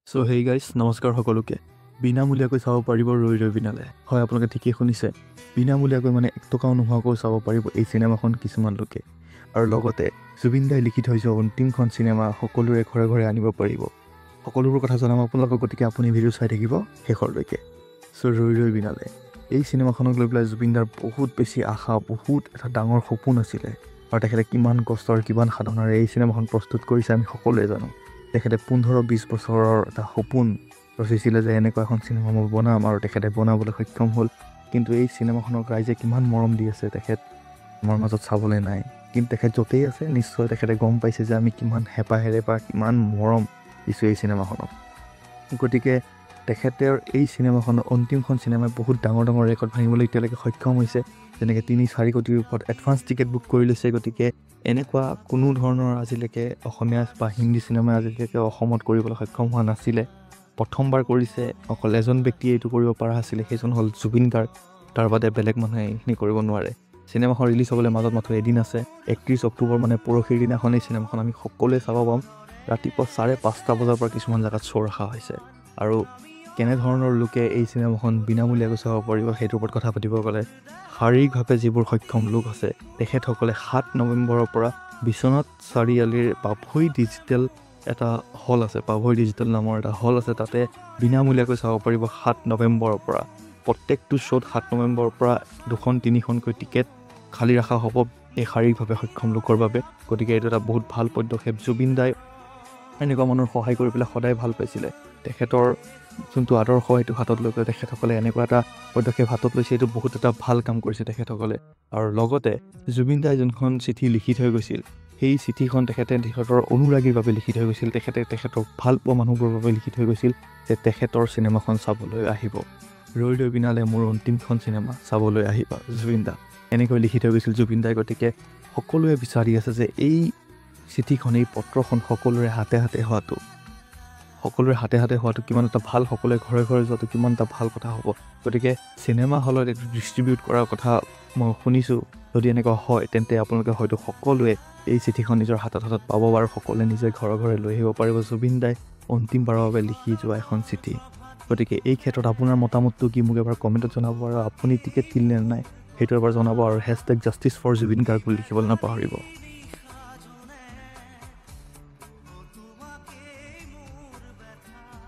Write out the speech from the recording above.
চ' hey guys, নমস্কাৰ সকলোকে। বিনামূলীয়াকৈ চাব পাৰিব ৰৈ ৰৈ বিনালে। হয়, আপোনালোকে ঠিকেই শুনিছে, বিনামূলীয়াকৈ মানে এক টকাও নোহোৱাকৈ চাব পাৰিব এই চিনেমাখন কিছুমান লোকে। আৰু লগতে জুবিন দাই লিখি থৈ যোৱা অন্তিমখন চিনেমা সকলোৰে ঘৰে ঘৰে আনিব পাৰিব। সকলোবোৰ কথা জনাম আপোনালোকক, গতিকে আপুনি ভিডিঅ' চাই থাকিব শেষৰলৈকে। চ' ৰৈ ৰৈ বিনালে এই চিনেমাখনক লৈ পেলাই জুবিন দাৰ বহুত বেছি আশা, বহুত এটা ডাঙৰ সপোন আছিলে। আৰু তেখেতে কিমান কষ্ট আৰু কিমান সাধনাৰে এই চিনেমাখন প্ৰস্তুত কৰিছে আমি সকলোৱে জানো। তেখেতে 15-20 বছৰৰ এটা সপোন ৰচিছিলে যে এনেকুৱা এখন চিনেমা মই বনাম, আৰু তেখেতে বনাবলৈ সক্ষম হ'ল। কিন্তু এই চিনেমাখনক ৰাইজে কিমান মৰম দি আছে, তেখেত আমাৰ মাজত চাবলৈ নাই। কিন্তু তেখেত য'তেই আছে নিশ্চয় তেখেতে গম পাইছে যে আমি কিমান হেঁপাহেৰে বা কিমান মৰম দিছোঁ এই চিনেমাখনক। গতিকে তেখেতৰ এই চিনেমাখনৰ অন্তিমখন চিনেমাই বহুত ডাঙৰ ডাঙৰ ৰেকৰ্ড ভাঙিবলৈ এতিয়ালৈকে সক্ষম হৈছে। যেনেকৈ 3-4 কোটিৰ ওপৰত এডভান্স টিকেট বুক কৰি লৈছে। গতিকে এনেকুৱা কোনো ধৰণৰ আজিলৈকে অসমীয়া বা হিন্দী চিনেমা আজিলৈকে অসমত কৰিবলৈ সক্ষম হোৱা নাছিলে। প্ৰথমবাৰ কৰিছে, অকল এজন ব্যক্তিয়ে এইটো কৰিব পৰা আছিলে, সেইজন হ'ল জুবিন গাৰ্গ। তাৰ বাদে বেলেগ মানুহে এইখিনি কৰিব নোৱাৰে। চিনেমাখন ৰিলিজ হ'বলৈ মাজত মাথো এদিন আছে, 31 অক্টোবৰ মানে পৰহিৰ দিনাখন এই চিনেমাখন আমি সকলোৱে চাব পাম। ৰাতিপুৱা 5:30 বজাৰ পৰা কিছুমান জেগাত শ্ব' ৰখা হৈছে। আৰু কেনেধৰণৰ লোকে এই চিনেমাখন বিনামূলীয়াকৈ চাব পাৰিব সেইটোৰ ওপৰত কথা পাতিব গ'লে শাৰীৰিকভাৱে যিবোৰ সক্ষম লোক আছে তেখেতসকলে 7 নৱেম্বৰৰ পৰা বিশ্বনাথ চাৰিআলিৰ পাভৈ ডিজিটেল এটা হল আছে, পাভৈ ডিজিটেল নামৰ এটা হল আছে, তাতে বিনামূলীয়াকৈ চাব পাৰিব 7 নৱেম্বৰৰ পৰা। প্ৰত্যেকটো শ্ব'ত 7 নৱেম্বৰৰ পৰা 2-3খনকৈ টিকেট খালী ৰখা হ'ব এই শাৰীৰিকভাৱে সক্ষম লোকৰ বাবে। গতিকে এইটো এটা বহুত ভাল পদক্ষেপ। জুবিন দাই এনেকুৱা মানুহৰ সহায় কৰি পেলাই সদায় ভাল পাইছিলে। তেখেতৰ যোনটো আদৰ্শ সেইটো হাতত লৈ পেলাই তেখেতসকলে এনেকুৱা এটা পদক্ষেপ হাতত লৈছে, এইটো বহুত এটা ভাল কাম কৰিছে তেখেতসকলে। আৰু লগতে জুবিন দাই যোনখন চিঠি লিখি থৈ গৈছিল, সেই চিঠিখন তেখেতে তেখেতৰ অনুৰাগীৰ বাবে লিখি থৈ গৈছিল, তেখেতে তেখেতক ভাল পোৱা মানুহবোৰৰ বাবে লিখি থৈ গৈছিল যে তেখেতৰ চিনেমাখন চাবলৈ আহিব, ৰৈ ৰৈ বিনালে মোৰ অন্তিমখন চিনেমা চাবলৈ আহিবা জুবিন দা, এনেকৈ লিখি থৈ গৈছিল জুবিন দাই। গতিকে সকলোৱে বিচাৰি আছে যে এই চিঠিখন, এই পত্ৰখন সকলোৰে হাতে হাতে হোৱাটো, সকলোৰে হাতে হাতে হোৱাটো কিমান এটা ভাল, সকলোৱে ঘৰে ঘৰে যোৱাটো কিমান এটা ভাল কথা হ'ব। গতিকে চিনেমা হলত এইটো ডিষ্ট্ৰিবিউট কৰাৰ কথা মই শুনিছোঁ। যদি এনেকুৱা হয় তেন্তে আপোনালোকে হয়তো সকলোৱে এই চিঠিখন নিজৰ হাতত হাতত পাব আৰু সকলোৱে নিজে ঘৰে ঘৰে লৈ আহিব পাৰিব জুবিন দাই অন্তিমবাৰৰ বাবে লিখি যোৱা এখন চিঠি। গতিকে এই ক্ষেত্ৰত আপোনাৰ মতামতটো কি মোক এবাৰ কমেণ্টত জনাব, আৰু আপুনি টিকেট কিনিলে নাই সেইটো এবাৰ জনাব, আৰু #JusticeForZubeenGarg বুলি লিখিবলৈ নাপাহৰিব।